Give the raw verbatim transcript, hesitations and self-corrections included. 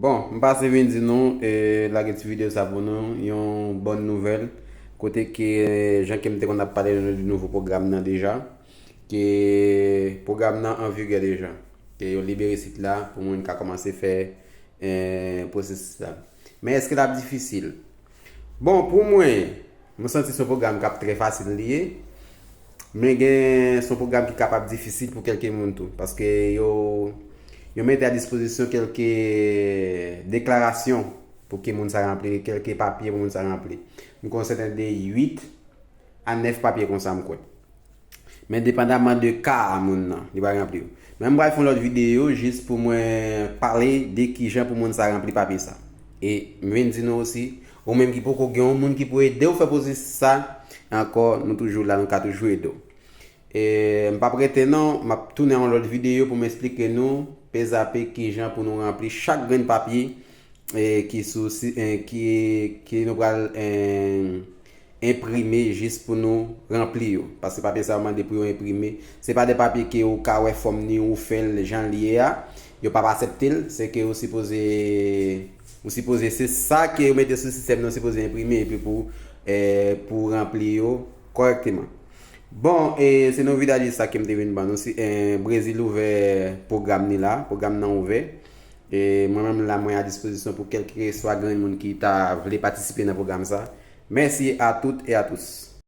Bon, m pase vin di nou, e, lage ti videyo sa pou nou, yon bòn nouvèl, kote ke, e, jan ke m te konn ap pale nou de nouvo pwogram nan deja, ke pwogram nan an vigè deja, ke yo libere sit la pou moun ka kòmanse fè, e, pwosesis la. Men èske l ap difisil? Bon, pou mwen, mwen santi se yon pwogram k ap trè fasil li ye, men gen, se yon pwogram ki kapab difisil pou kèlke moun tou, paske yo, yo mete a dispozisyon kèlke deklarasyon pou ke moun sa ranpli, kèlke papye pou moun sa ranpli. M kwè se de uit a nèf papye konsa, m kwè. Men depandaman de ka a moun nan, li pral ranpli yo. Men m pral fè yon lòt videyo jis pou mwen pale de kijan pou moun sa ranpli papye sa. E m vin di nou osi, ou menm ki poko gen yon moun ki pou ede w fè pwosesis sa, ankò, nou toujou la, nou ka toujou ede w. E m p ap rete non, m ap tounen yon lòt videyo pou m eksplike nou pezape kijan pou nou ranpli chak grenn papye, e, ki sou si-, e, ki, ki nou pral, e, enprime jis pou nou ranpli yo. Paske papye sa yo mande pou yo enprime. Se pa de papye ke ou ka wè fòm ni ou fè l jan l ye a. Yo p ap aksepte l. Se ke ou sipoze, ou sipoze, se sa ke yo mete sou sistèm nan, ou sipoze enprime epi pou, e, pou ranpli yo kòrèkteman. Bon, e, se nouvo videyo sa ke m te vin ban nou. Si, e, Brezil ouvè pwogram ni la, pwogram nan ouvè. E mwen menm la, mwen a dispozisyon pou kèlkeswa grenn moun ki ta vle patisipe nan pwogram sa. Mèsi a tout e a tous.